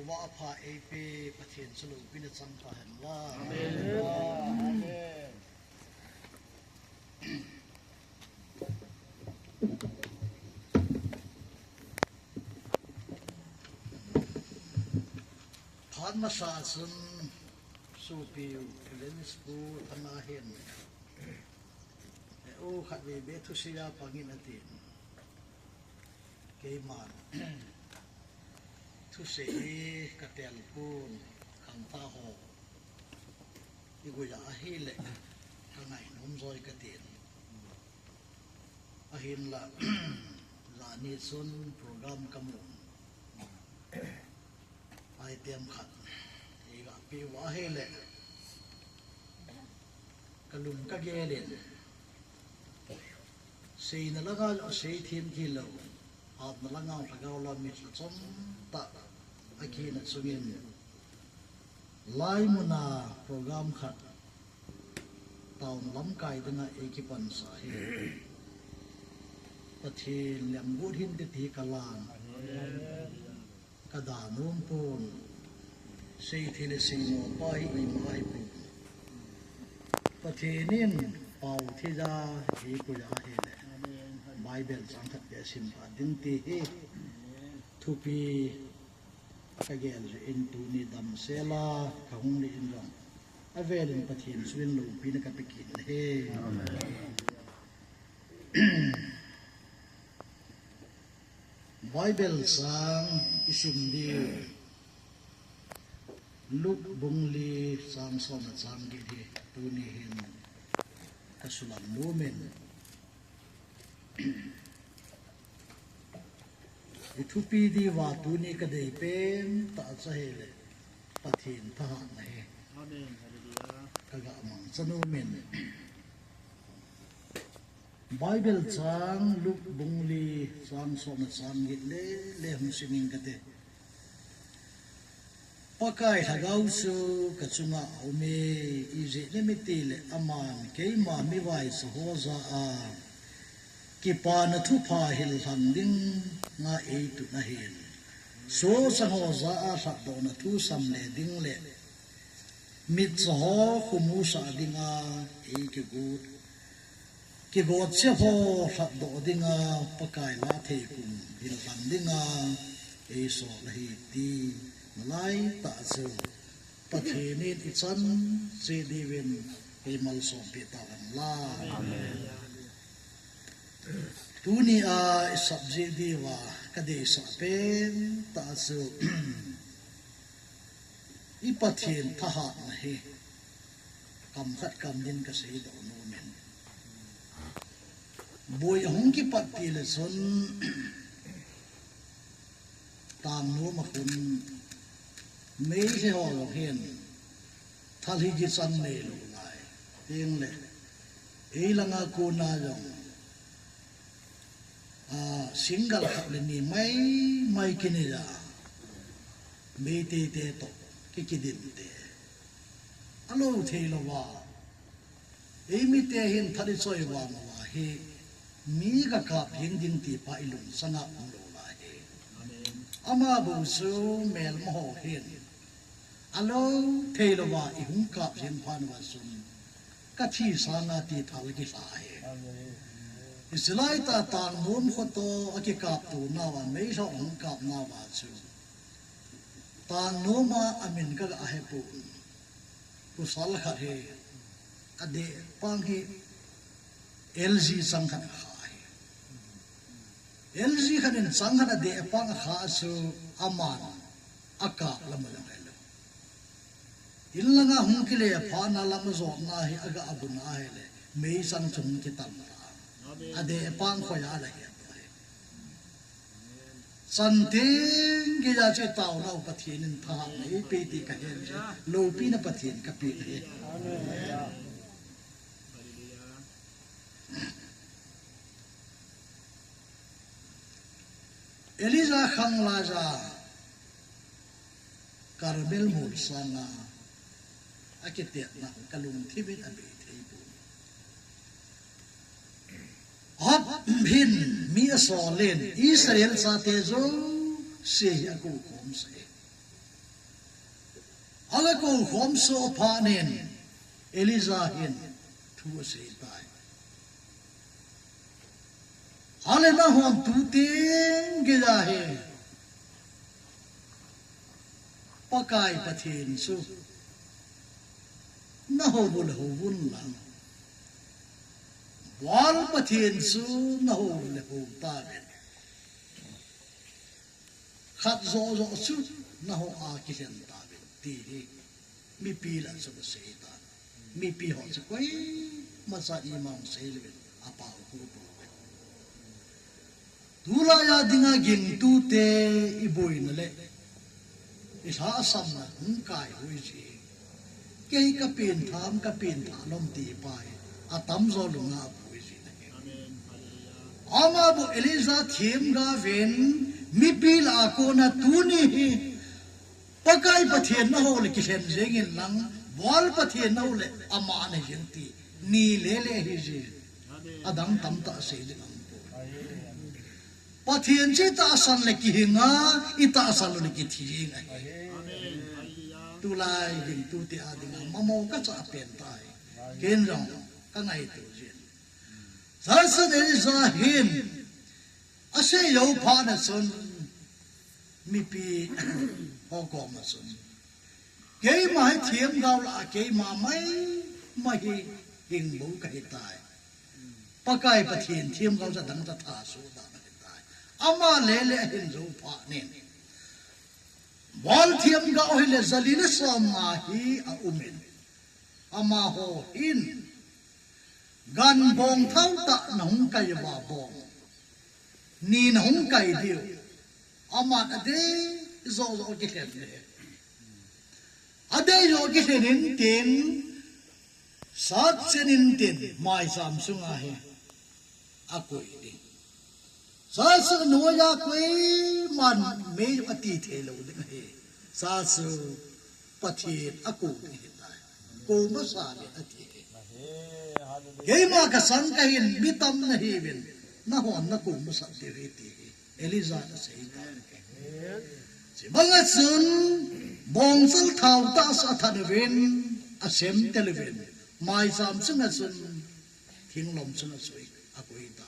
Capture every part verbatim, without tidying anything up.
Vah apha eipe Pathen chu loupina chang tahen la. Amen. Amen. Phat masa chun sopi u Evangelist Pu Thanga hin, eh, u khat vei be thusei a pangin atin. Keiman thusei hi ka tel pon, khangthah ho i guia ahile ka ngainom joi ka tin. Ahinla, jani chun program ka mu. Item khat ei ga pe uva ahile, ka lung ka gel in, seina langa jong sei them kit lou, hatna langa lhagao la mit lhachom tah a kihina chungin, lai muna program khat taona lamkai dinga ei kipansah hi Pathen lemguat hinte ti ka lan. Ka da nom pon, sei thei le sei mo pa hi ima hi pon. Pathen in pao thei ja hi pui a hile, Bible chang khat beh sim pha ding ti hi thupi ka gel jeh in tuni damsel a ka hung lih in jong, avel in Pathen chu in loupina ka pe kit na hi. Bible chang i sim diu, Luke bung li chang som le chang get hi tuni hin ka sulang nom in. I thupi diuva tuni ka dei pen tah chu ahile Pathen thahatna hi. Amen. Hallelujah. Ka ga mangcha nom in. Bible chang Luke bung li chang som le chang get le le hung sim ing kate. Pakai Lhagao chu ka chunga aume, ijeh inem itile aman keima mivaicha ho jah a kipana thupha hil lhang dinga ei tun ahin. Sochang ho jah a lhatdohna thu sam le ding le mitcho ho khumusah dinga ei kigot, kigotchep ho lhatdoh dinga Pakai la thei kum hil lhang dinga ei sol ahi ti nalai tah chu Pathen in ichan cheh diuvin ei malsom peh tahen la. Amen. Tuni a i subject diuva ka deisah pen tah chu i Pathen thahatna hi kam khat kam din ka seidoh nom in. Boi ahung kipat ti le chun tangnom a khun meilhei ho jong hin thal hi kichan neilou lai. Tin le, ei langa kona jong, a, single khat le ni maimai kinei a, Meitei te toh ki, kidin te. Alou thei louva, ei mite hin thal i choi vang uva hi, mi ka kap jeng ding ti pa i lungchang a um lou lai hi. Amen. Ama bou chu melma ho hin, alou thei louva i hung kap jeng phat uva chun, ka thi sanga ti thal kilha hi. Amen. Hiche lai tah tangnom khoto a kikap to nauva, meilhei hung kap nauva chu tangnom a amin ka ga he pon. Pasal khat hi, adeh pang hi, L G chang khat akha hi. L G khat in chang khat adeh pang akha chu aman akap lam ajong helou. In langa hung kile phat na lam ajotna hi aga abun ahile, meichang chu hung kitam ta. Adeh pang khoi a ala het ahi. Chan teng geija chu i taonau Pathen in thahatna eipeh ti ka hen chu, loupina Pathen ka pe ahi. Elijah khang laija Carmel mol sanga akitetna ka lungthim in abei thei pon. Ahab hin mi asol in Israel chate jouse hi akou khom sah e. Aga kou khom soh phat in Elijah hin thu asei tai. Ale nahon tu teng geiya hi Pakai Pathen chu nahou le hou vun lang, Baal Pathen chu nahou le hou ta vin. Khat joh joh chu nahou a kilhen ta vin ti hi mipi lah chu asei ta. Mipi ho chu koima cha ima hung sei le vin apao pu pu vin. Tulai a dinga gingtute i boina le i lhahsamna hung kai hui ji. Kei ka pengthah, ka pengthah lom ti pa hi atamjo lunga apui ji na hi. Ama bou Elijah themgao vin mipi lah a kona tuni hi Pakai Pathen nahou le kilhen jeng in lang, Baal Pathen nahou le ama na jeng ti ni le le hi ji. Adang tamtah sei ding aum poi. Pathen chu i tahsan le kihing a, i tahsan lou le kithi jeng ahi. Tulai gingtute a dinga mamo ka cha pen tai. Ken jong ka ngaito jin. Jason Elijah hin asei jou phat na chun mipi ho koma chun, keima hi themgao lah a keima maimai hi hing bou kahi tai. Pakai Pathen themgao cha dang cha tha soh dan ahi tai. Ama le le ahin jou phat in Baal themgao hi le jali le som nga hi aum in. Amaho hin gan bong thao tah na hung kai uva bong ni na hung kai diu. Aman adei joh joh kilhen le. Adei joh kilhen in tin, sat chen in tin, maicham sunga hi akoi ding. Sa chu noiya koiman mei ati thei lou ding ahi. Sa chu Pathen akou ding ahi tai. Kou masa le ati ahi. Keima ka sang kahin mi tam nahiuvin, nahon na kou masat diu ahi ti hi Elijah in asei tai. Chubang a chun bongchal thao tah chu athat uvin, asem tel uvin, maicham sunga chun thinglom chunga chu akoi ta.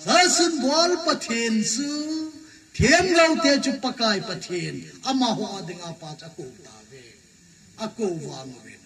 Sa chun Baal Pathen chu themgao te chu Pakai Pathen, amaho a dinga pa chu akou ta ve. Akou vang uvin,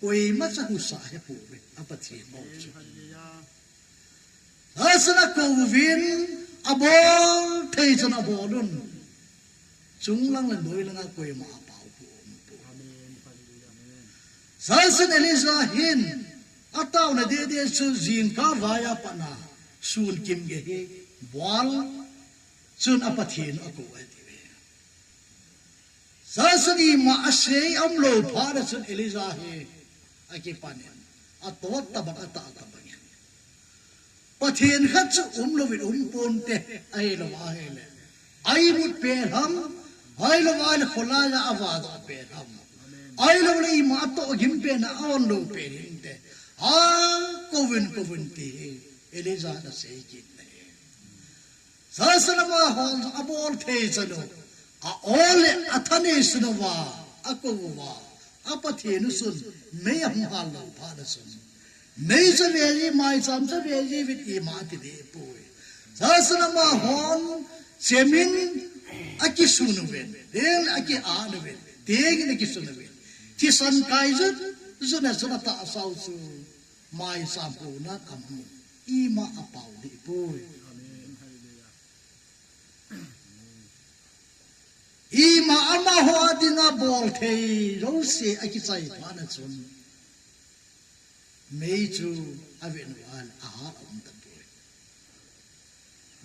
koima cha husa he pou ve, a Pathen bou chu. Sa chun akou uvin, abol thei chun abol un. Chunglang le noilang a koima apao pu aum poi. Sa chun Elijah hin ataona deh deh chu jingkah vai a pat na sun kim gei hi Baal chun a Pathen akou ahi ti ve. Sa chun ima asei aum lou phat na chun Elijah hi akipan in, atot tabang, atah tabang in, Pathen khat chu um louvin um ponte, ahilou ahile a imut pen ham, ahilou ahile kholai a avadoh pen ham, ahilou le ima atoh gim pen a aon lou pen hinte, akouvin kouvin ti hi Elijah in asei kit na hi. Sa chun amahon abol thei chan u, a-o le athanei sun uva akou uva, a Pathen u chun mei ahung hal lou phat na chun, mei chu ve ji, maicham chu ve ji uvin ima ati deh poi. Sa chun amahon chemin akisun uvin, teng le aki-an uvin, tengin akisun uvin, thisan kai jut jut na chun atahsa u chu maicham ponan amun, ima apao deh poi. Ima amaho a dinga bol thei jouse akichai phat na chun, mei chu avet uva ahal aum tapoi.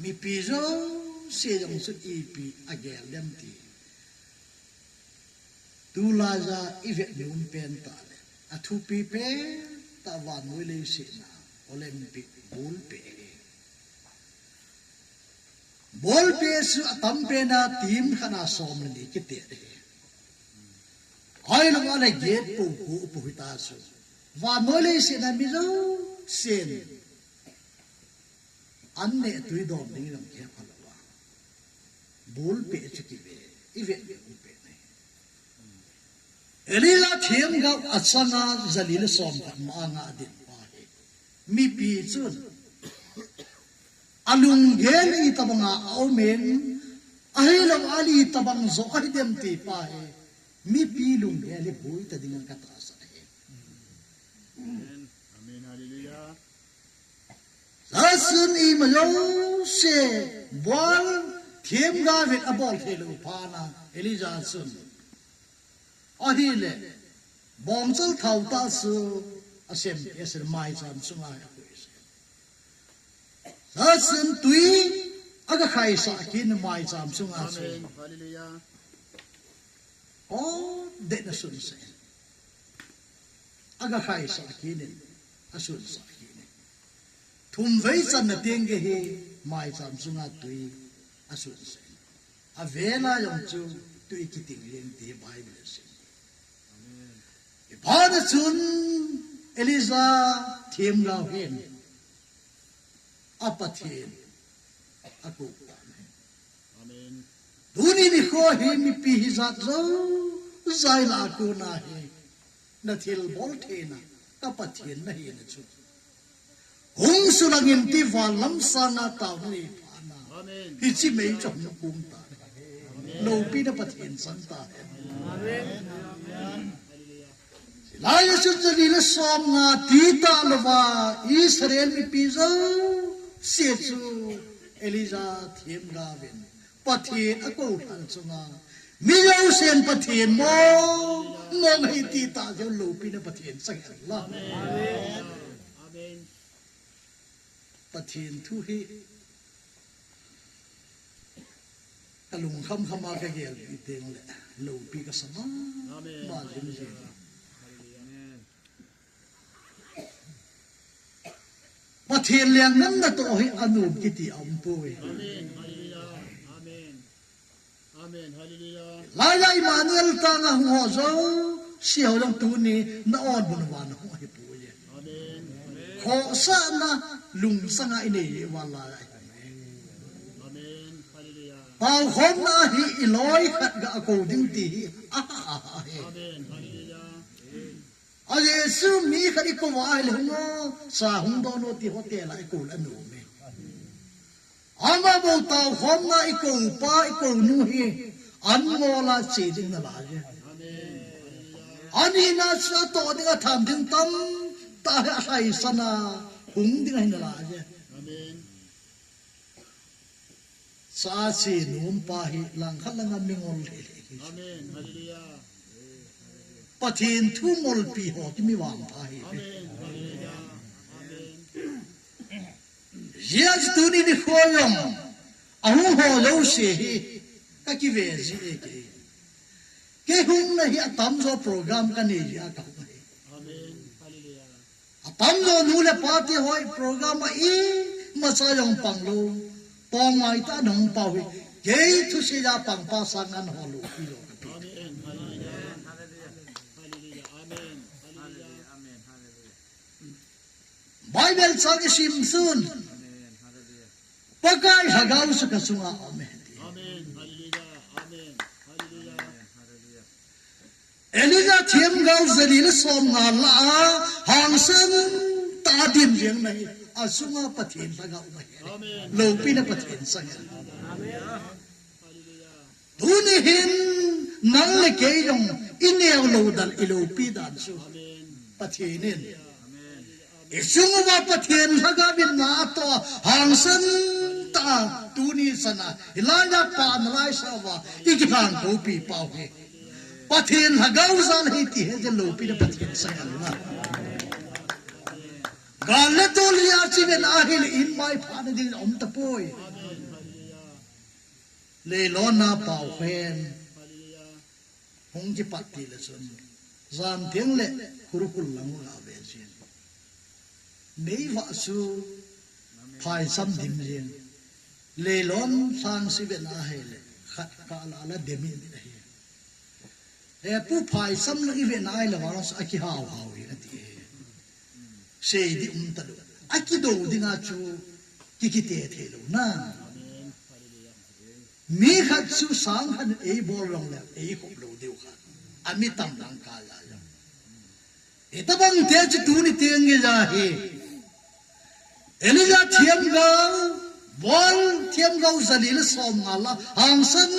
Mipi jouse jong chu ipi agel dem ti. Tulai a ivet nom pen tah le athupi pen tah vannoi leiset a Olympic ball peh hi. Ball peh chu atam pen a team khat a som le ni kitet hi. Ahilou le gate pou pou pou hita chu, vannoi leiset a mi jousen an neh tui don ding jong kihepha lou a, ball peh chu kive. I vet ve um pe nei. Elijah themgao achanga jali le som khat ma anga adin pa hi, mipi chun alunggel itobanga aumin, ahilou le itobang jo ahidem ti pa hi, mipi lunggel hi boi ta dinga katahsan ahi. Amen. Hallelujah. Jasun ima jouse Baal themgao vin abol theilou phat na Elijah chun, ahile, bongchal thao tah chu asem, asem maicham chunga akoise. Jasun tui aga khaisah kit in maicham chunga chu. Amen. Hallelujah. O, dehna sunse. Aga khaisah kit in, asunsah kit in. Thum vei channa teng gei hi maicham chunga tui asunsah in. Avela jong chu tui kiting leng ti Bible in asei. Hiphat na chun Elijah themgao hin a Pathen akou tan ahi. Amen. Tuni nikho hi mipi hijat jouse lah a kona hi, na thilbol theina ka Pathen nahina chu hung sulangin ti van lam sanga taona nei phat na. Amen. Hiche mei chu hung kong tan ahi. Amen. Loupina Pathen chang tahen. Amen. Hallelujah. Hilai a chun jali le som nga ti talouva, Israel mipi jouse chu Elijah themgao vin Pathen akou lhah chunga, mi jousen Pathen mong mong ahi ti tah jeh un loupina Pathen chang hen lang. Amen. Pathen thu hi ka lungkham kham a ka gelpeh teng le loupi ka sa mama jing jing. Pathen lenggam natoh hi anom kiti aumpoi. Amen. Hallelujah. Amen. Hallelujah. Laia Emmanuel tanga hung ho jouse ho jong tuni na on bun uva na hung ahipoi. Amen. Khohsahna lungsanga inei uva laia. Amen. Hallelujah. Paokhomna hi iloi khat ga akou ding ti hi. Aha, aha, ahi. Amen. Hallelujah. A Jesu mi khat ikou uva ahile hung o, sa hung don o ti hotel a ikou le anom e. Ama bou taokhomna ikou pa, ikou nu hi, an ngol a che ding nalai e. An hina chu atoh ding atham ding tamtah hi alhaisan a hung ding ahi nalai e. Cha che nom pa hi langkhat langa mingol lheh lheh hi. Amen. Hallelujah. Pathen thu ngolpi ho kimi vangpha hi. Amen. Hallelujah. Amen. Hijeh a chu tuni nikho jong ahung ho jouse hi kakive ji e kei. Kei hungna hi atamjo program kanei jeh a kahung ahi. Amen. Hallelujah. Atamjo nu le pa te ho hi program a imacha jong panglou, tongmai tah a nahung pau hi, kei thusei a pangpa sanga nahol loupi jo kahi. Amen. Hallelujah. Hallelujah. Amen. Hallelujah. Bible chang isim sun, Pakai Lhagao chu kachunga aume, ati. Amen. Hallelujah. Amen. Hallelujah. Elijah themgao jali le som nga lah a hangsan tah a din jeng na hi, achunga Pathen Lhagao um ahi. Amen. Loupina Pathen chang hen. Amen. Hallelujah. Tuni hin nang le kei jong ineo lou dan, iloupi dan chu Pathen in ichung uva Pathen Lhagao in na atoh hangsan tah a tuni chan a hilai a pa nalai sa uva ikilhang koupi pau hi Pathen Lhagao jal ahi ti hetjing loupina Pathen chang hen lang. Gal le tol hi a chi ven ahile in mai phatna ding aum tapoi. Leilon a paokhen hung kipat tile chun, jan theng le Ukhrul lang uva ve jin. Meivah chu phaicham dim jin. Leilon lhangse ven ahile khat kah lah a la dem in ahi. He pu, phaicham lang iven ahile vang chu akihao hao hi ati. Sei ding um talou. Akido dinga chu kikite thei lou na. Mi khat chu sang khat in eibol jongle, eikhop lou diu kha. Ami tam lang kah a jong. Hitabang te chu tuni teng geiya hi. Elijah themgao, Baal themgao jali le somnga lah a hangsan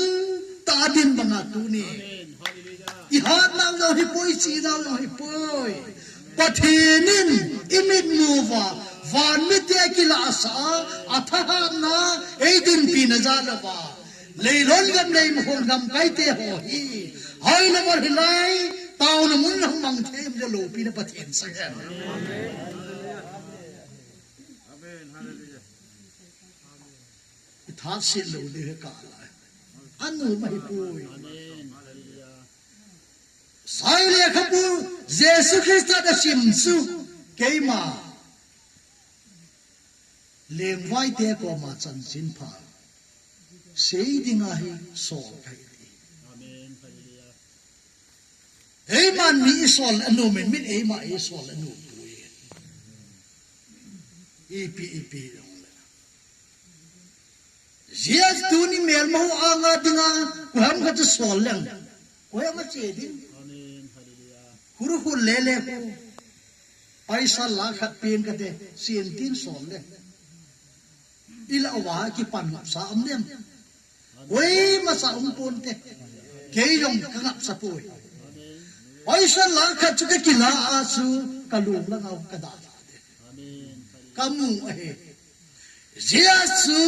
tah a din banga tuni. Ihat nau jong hipoi, iche nau jong hipoi. Pathen in imitmu uva, van mite akilahsah a, athahatna eidinpi na jal uva. Leilon gam, Leimakhong gamkai te ho hi. Hoilai, hoilai, taona mun a hung mang thei ding loupina Pathen sah hen. Itha se lou ding hi kah lai. Anu ma hipoi. Isaiah lekhabu Jesu Christa a sim chu keima lengvai te koma chanchinpha sei dinga hi sol kahi ti. Eiman mi isol anom in, min eima eisol anom poi. Ipi, ipi jong le. Jia tuni melma ho anga dinga, koiham khat chu sol leng. Koiham a che ding. Huru hul lele ko. Paisa lakh khat peng kate, sin tin sol leng. Ilah uva kipan ngapsa um dem. Koima sa um ponte. Kei jong ka ngapsa poi. Paisa lakh khat chu ka kila a chu ka lung langa ka da. Ka mu ahi. Jia chu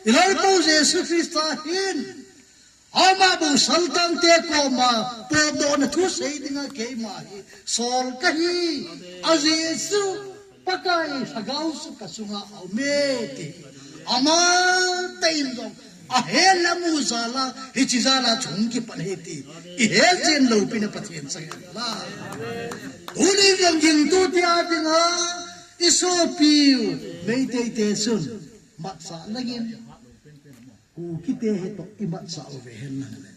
i Lalpa Jesu Christa hin ama bou saltang te koma potdohna thu sei dinga keima hi sol kahi. Ajeh chu Pakai Lhagao chu ka chunga aume ti. Ama tah in jong ahet le amu jal a, hiche jal a chung kipan ahi ti ihet jeng loupina Pathen sah hen lang. Tuni jong gingtu te a dinga isopiu Meitei te chun matsa langin Kuki te hi toh imatsa uve hen lang le.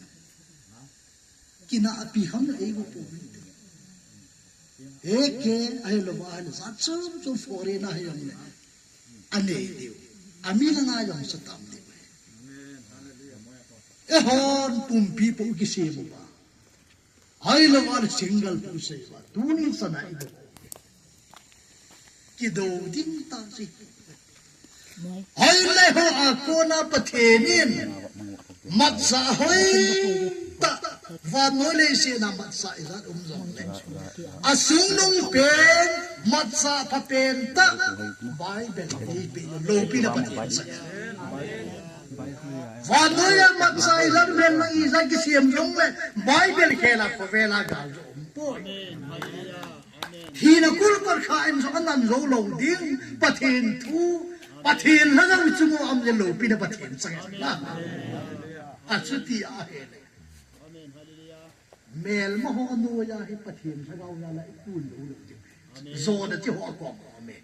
Kina api kham le eivo poi. Eke ahilouva ahile jat chom chom foreign a hijongle anei diu. Ami langa jong sa tam diu. Eihon pumpi pou kisem uva. Ahilouva le single pou sei uva. Tuni chan a ido. Kido ding tah chu. Hoilai ho a kona Pathen in matsa hoitah, vannoi leiset a matsa ijat um jongle, asungnung pen matsa phapen tah Bible a eipeh loupina Pathen sah. Vannoi a matsa ijat um hen lang, ijat kisem jongle Bible khel a khovel a gal jong um poi. Thina kulkot kha in jong anan jou lou ding, Pathen thu, Pathen Lhagao chung uva um le loupina Pathen sah hen lang. Achuti ahile. Melma ho noiya hi Pathen Lhagao jal a ikun lou lou ding. Jona ti ho akom aum e.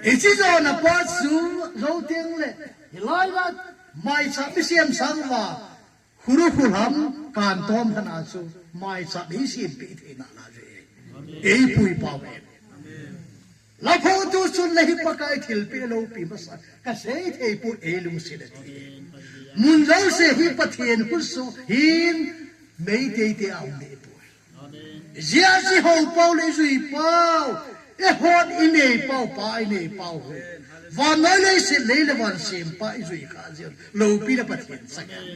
Hiche jona pa chu jou teng le, hilai a maicham isem sang uva, Huru hulam kan tom thana chu maicham eisempeh theina la ve. Eipui pau ve. Laphotu chun le hi Pakai thilpeh loupi masa kasei thei poi, eilungset ati. Mun jouse hi Pathen khutsoh hin Meitei te a um deh poi. Jia chu ihou pau le ijui pau, eihon inei pau pa, inei pau ho. Vannoi leiset lei le van sempa ijui kha jeh un loupina Pathen sah hen.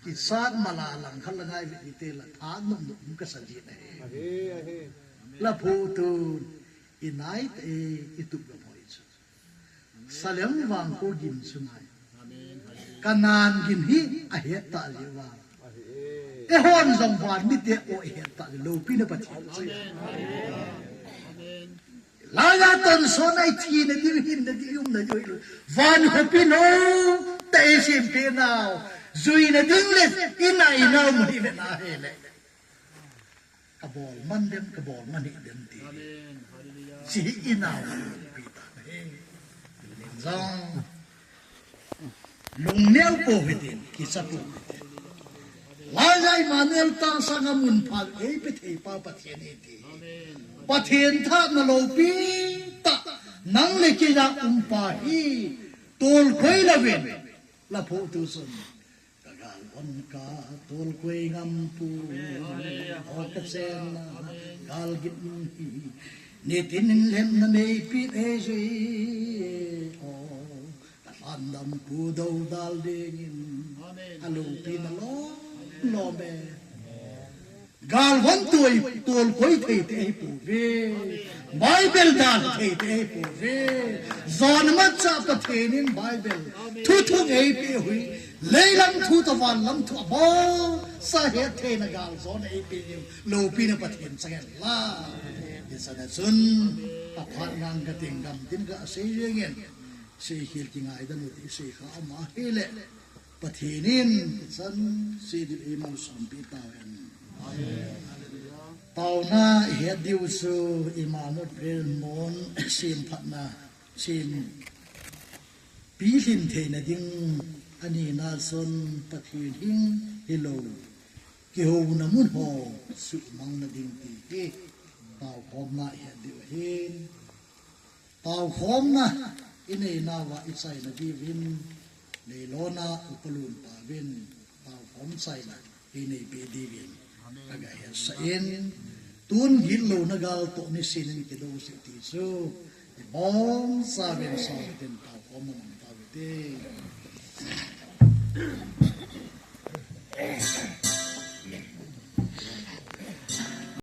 Kisat mala langkhat la ngai ve ite la tha nom nom kasa jin ahi. Laphotu inai te, itup gam hoi chu. Salem vang kho gin chu ngai. Kanan gin hi ahet tah jeh uva. Eihon jong van mite o ihet tah jeh loupina Pathen sah. Laiya tonsot a ithina ding, hinna ding, umna ding hilou. Van khopi nou tah eisempeh nau. Juina ding le inai nau mun hi ve na hile. Kabol man dem, kabol man hih dem ti. Amen. Hallelujah. Hiche hi inau pi ta. Jong. Lungneo pou hitin, kicha pou hitin. Laiya Immanuel tahsanga mun pha eipe thei pa Pathen ahi ti. Amen. Pathen thahatna loupi tah nang le kei a um pa hi. Tolkoi louvin, la phuh tu sun. Ka gal von ka tolkoi ngam pu. O ka chenna gal gin hi. Nitin in lemna meipi e je. O ka lhandam pu dou dal dingin. Aloupina lom lom e. Gal von tui tolkoi thei te ahi pouve. Bible dan thei te ahi pouve. Jona matcha Pathen in Bible thu thum eipeh uve. Leilam thu toh vanlam thu abonsa hettheina gal jona eipeh uve. Loupina Pathen chang hen lang. Hijeh a chun aphat ngang kating gam tin kasei jengin. Seikhel kingaidam u ti seikha ama hile. Pathen in ichan seiding eimalsompi tauhen. Taona ihet diu chu Emmanuel Prayer Mount semphatna, sem pilhin theina ding anina chun Pathen hing hilou kihouna mun ho suhmangna ding ti hi taokhomna ihet diu ahin. Taokhomna ineinauva ichaina diuvin, Leilona upa lun pauvin taokhom chaina eineipeh diuvin agahetsah in, tun gitlouna gal toh nisenin kidou seh ti chu ibonchauvin sauvin taokhomna mang tauvin te.